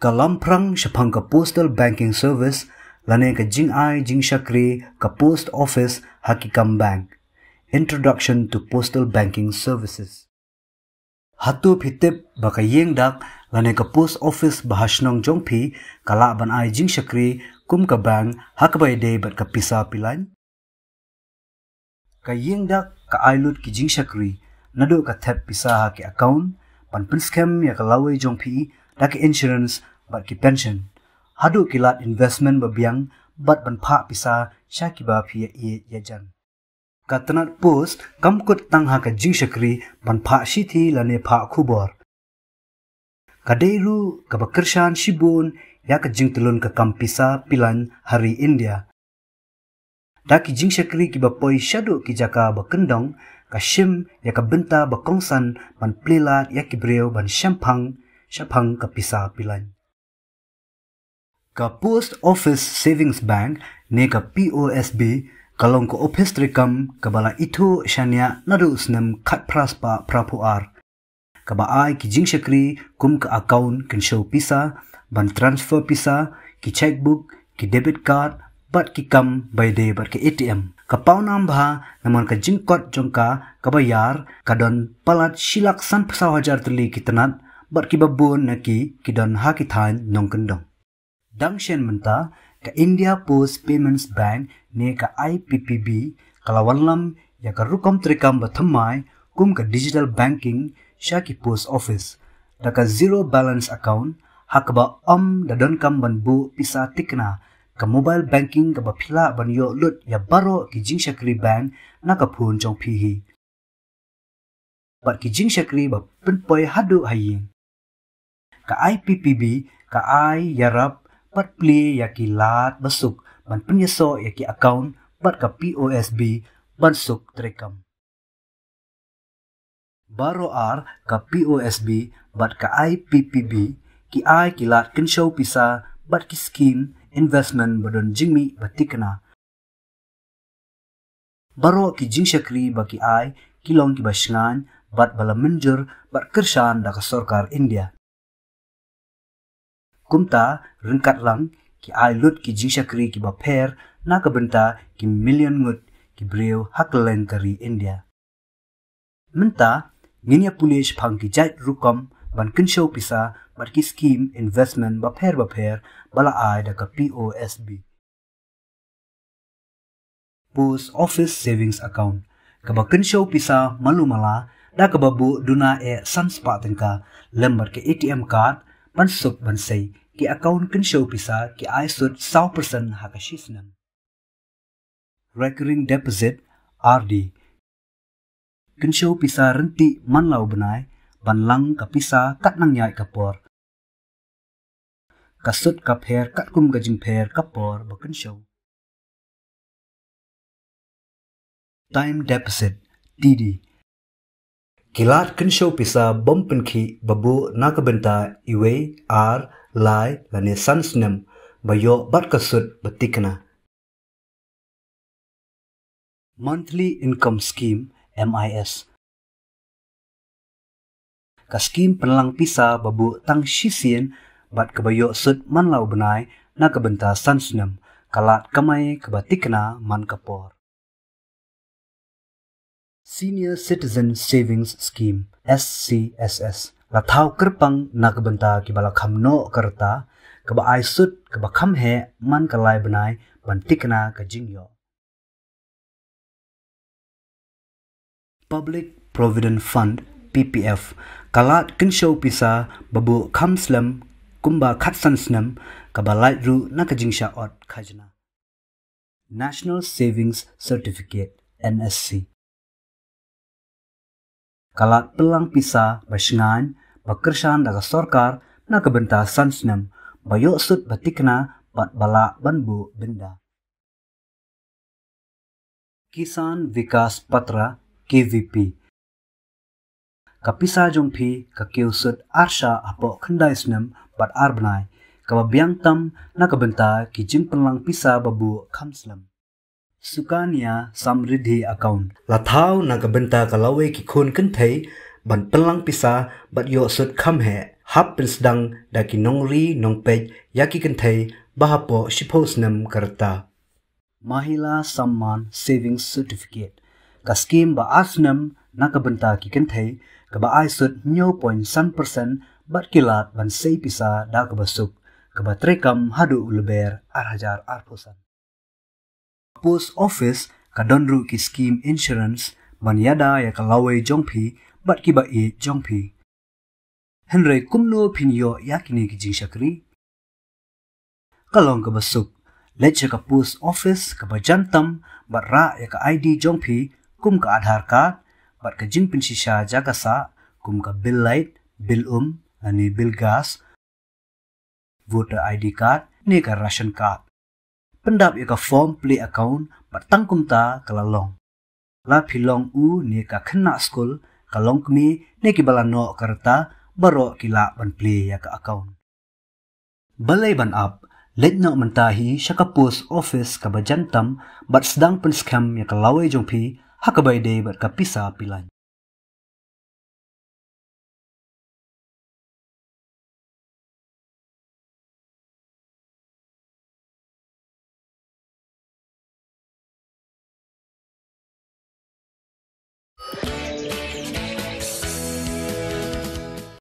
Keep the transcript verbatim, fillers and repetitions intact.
Ka lamphrang shaphang ka Postal Banking Service, lane ka jingai jingshakri ka Post Office ha ki kam bank. Introduction to Postal Banking Services. Hato phi tip ba ka ïing dak lane ka Post Office ba ha shnong jong phi ka lah ban ai jingshakri kum ka bank ha kaba ïadei bad ka pisa pilan? Ka ïing dak ka ai lut ki jingshakri, naduh ka thep pisa ha ki account, ban pynskhem ïa ka lawei jong phi da ka insurance bad ki pension, haduh ki lad investment ba biang, bad ban phah pisa sha kiba phi ïa ïeit ïa jan. Ka tnat post kam kut tang ha ka jingshakri ban phah shithi lane phah khubor. Ka dei ruh kaba kyrshan shibun ïa ka jingtyllun ka kam pisa pilan ha ri India. Da ki jingshakri kiba poi shaduh ki jaka ba kyndong, ka shim ïa ka bynta ba kongsan ban plie lad ïa ki briew ban shemphang shaphang ka pisa pilan. Ka Post Office Savings Bank, ne ka P O S B, ka long ka ophis treikam kaba la ithuh shaniah naduh u snem khatphra spah phraphew ar, kaba ai ki jingshakri kum ka account kynshew pisa, ban transfer pisa, ki checkbook, ki debit card, bad ki kam ba ïadei bad ka A T M. Ka pawnam bha namar ka jingkot jong ka kaba ïar ka don palat shi lak sanphew saw hajar tylli ki tnat, bad kiba bun na ki ki don ha ki thaiñ nongkyndong. Dang shen mynta, ka India Post Payments Bank, ne ka I P P B, ka la wanlam ïa ka rukom treikam ba thymmai kum ka digital banking sha ki post office, da ka zero balance account, ha kaba ym da donkam ban buh pisa tikna, ka mobile banking kaba phi lah ban ïoh lut ïa baroh ki jingshakri bank na ka phone jong phi hi, bad ki jingshakri ba pynpoi haduh ha ïing. Ka I P P B ka ai ïarap bad plie ïa ki lad ba suk ban pynïasoh ïa ki account bad ka P O S B ban suk treikam. Baroh ar ka P O S B bad ka I P P B ki ai ki lad kynshew pisa bad ki skim investment ba don jingmih ba tikna. Baroh ki jingshakri ba ki ai ki long kiba shngaiñ bad ba la mynjur bad kyrshan da ka sorkar India. Kumta, ryngkat lang, ki ai lut ki jingshakri kiba pher na ka bynta ki million ngut ki briew ha kylleng ka ri India. Mynta, ngin ïa pule shaphang ki jait rukom ban kynshew pisa bad ki skim investment bapher bapher ba la ai da ka P O S B. Post Office Savings Account, kaba kynshew pisa malu mala da kaba buh duna eh san spah tyngka, lem bad ka A T M card ban suk ban sei. Ki account kynshew pisa ki ai sut saw percent ha ka shi snem. Recurring Deposit, R D. Kynshew pisa ryntih man la u bnai, ban lang ka pisa kat nang ïaid ka por. Ka sut ka pher katkum ka jingpher ka por ba kynshew. Time Deposit, T D. Ki lad kynshew pisa bym pynkhih ba buh na ka bynta iwei, ar, lai, lane san snem, ba ïoh bad ka sut ba tikna. Monthly Income Scheme, M I S. Ka skim pynlang pisa ba buh tang shisien bad kaba ïoh sut man la u bnai na ka bynta san snem, ka lad kamai kaba tikna man ka por. Senior Citizen Savings Scheme, S C S S. La thaw kyrpang na ka bynta kiba la kham noh ka rta, kaba ai sut kaba kham heh man ka lai bnai ban tikna ka jingïoh. Public Provident Fund, P P F. Ka lad kynshew pisa ba buh kham slem kumba khatsan snem, kaba lait ruh na ka jingshah ot khajna. National Savings Certificate, N S C. Ka lad pynlang pisa ba shngaiñ ba kyrshan da ka sorkar na ka bynta san snem, ba ïoh sut ba tikna bad ba lah ban buh bynda. Kisan Vikas Patra, K V P. Ka pisa jong phi ka kiew sut arshah hapoh khyndai snem bad ar bnai, kaba biang tam na ka bynta ki jingpynlang pisa ba buh kham slem. Sukanya Samriddhi Account. La thaw na ka bynta ka lawei ki khun kynthei ban pynlang pisa bad ïoh sut kham heh hap pynsdang da ki nongri nongpeit ïa ki kynthei ba hapoh shiphew snem ka rta. Mahila Samman Savings Certificate, ka skim ba ar snem na ka bynta ki kynthei, kaba ai sut hynñiew point san percent bad ki lad ban sei pisa da kaba suk, kaba treikam haduh u Lber ar hajar arphew san. Post Office ka don ruh ki skim insurance ban ïada ïa ka lawei jong phi bad kiba ïeit jong phi. Hynrei kumno phin ïoh ïa kine ki jingshakri? Ka long kaba suk, leit sha ka Post Office kaba jan tam bad rah ïa ka I D jong phi, kum ka Aadhaar card bad ka jingpynshisha jaka sah, kum ka bill light, bill um lane bill gas, voter I D card ne ka ration card. Pyndap ïa ka form plie account bad tang kumta ka la long. La phi long u ne ka khynnah skul, ka longkmie ne kiba la noh ka rta, baroh ki lah ban plie ïa ka account. Balei ban ap? Leit noh mynta hi sha ka Post Office kaba jan tam bad sdang pynskhem ïa ka lawei jong phi ha kaba ïadei bad ka pisa pyllait.